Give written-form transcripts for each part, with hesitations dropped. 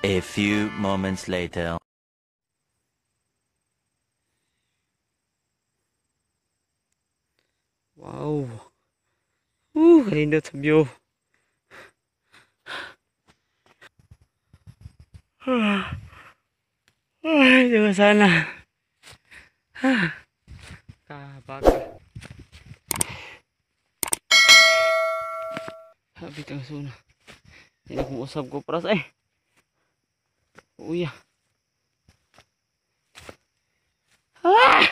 A few moments later. Wow. Kanindot sa view. Ay, di ba sana. Kabaka. Habit ang suna. Hindi na kumuusap ko pras eh. Uya. Ah!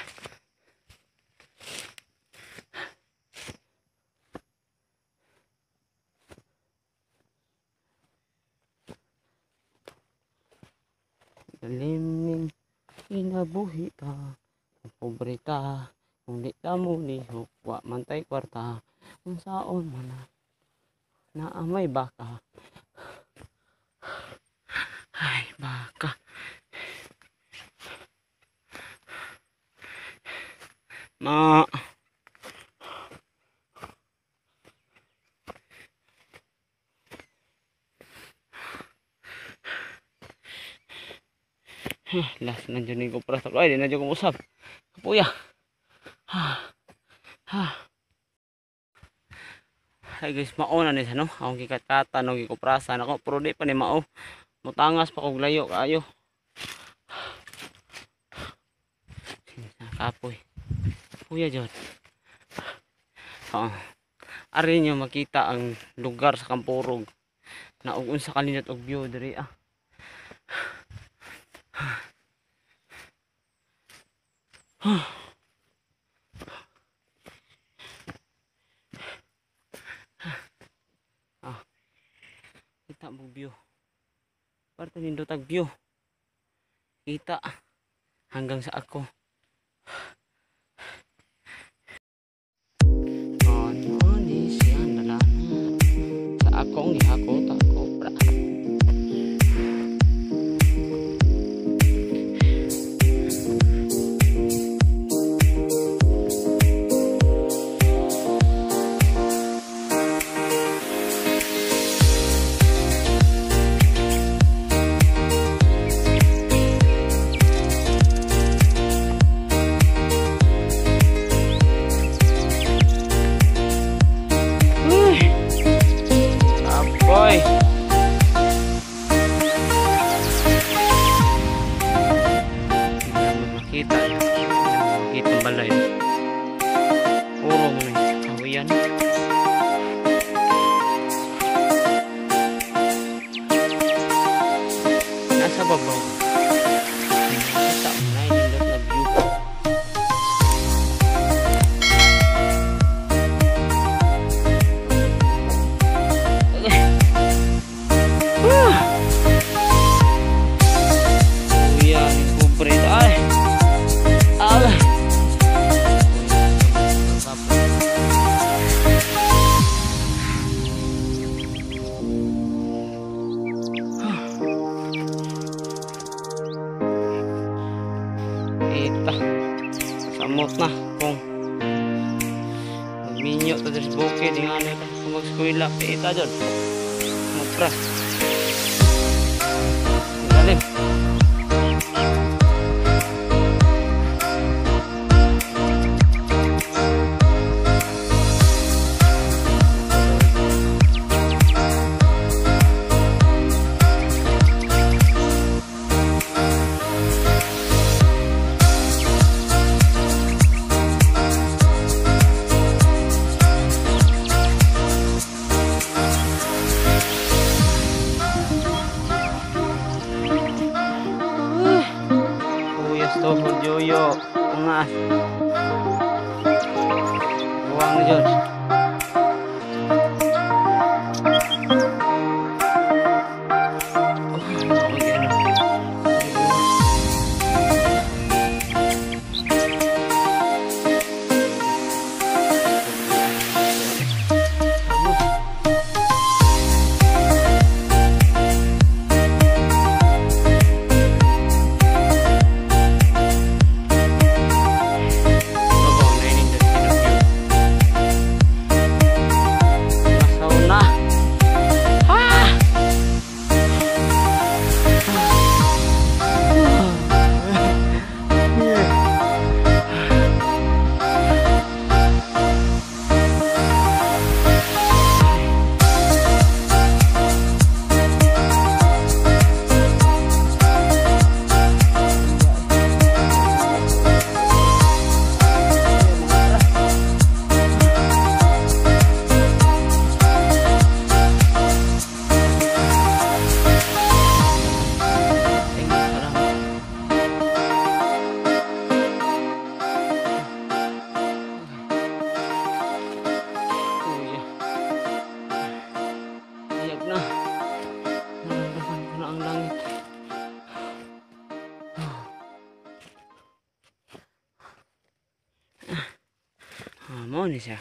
Dalimning kinabuhi ta, kung pobre ta, kung di ta mo lihok, wa man tay kwarta, kung saon man na naamay baka. Ay, baka. Ma. Last na dyan yung kupras. Ay, di na dyan kumusap. Kapuya. Ay guys, mao na ni siya, no? Akong gikatkatan, no? Gikuprasan ako. Pero di pa ni mao. Mutangas pa kog layo kaayo. Kapoy. Kuya jud. Oo. Ari nyo makita ang lugar sa Kampurog. Na og unsa kanindot og view diri ah. Ah. Kita mo view. Parte nindot ang view. Kita hanggang sa ako. Ano ni siya nalana sa akong gihakot ako pra. Boy. Makita. Makita ang balay. Puro mo na kawayan. Nasa babaw. Makita mo na yung na view. Ita samot na kung magminyo ta diri sa bukid nga ano ta kung mag-eskwela ita jud mupra ilalim. Yoyo. Ungaas. Buwang ni George. Mao ni siya.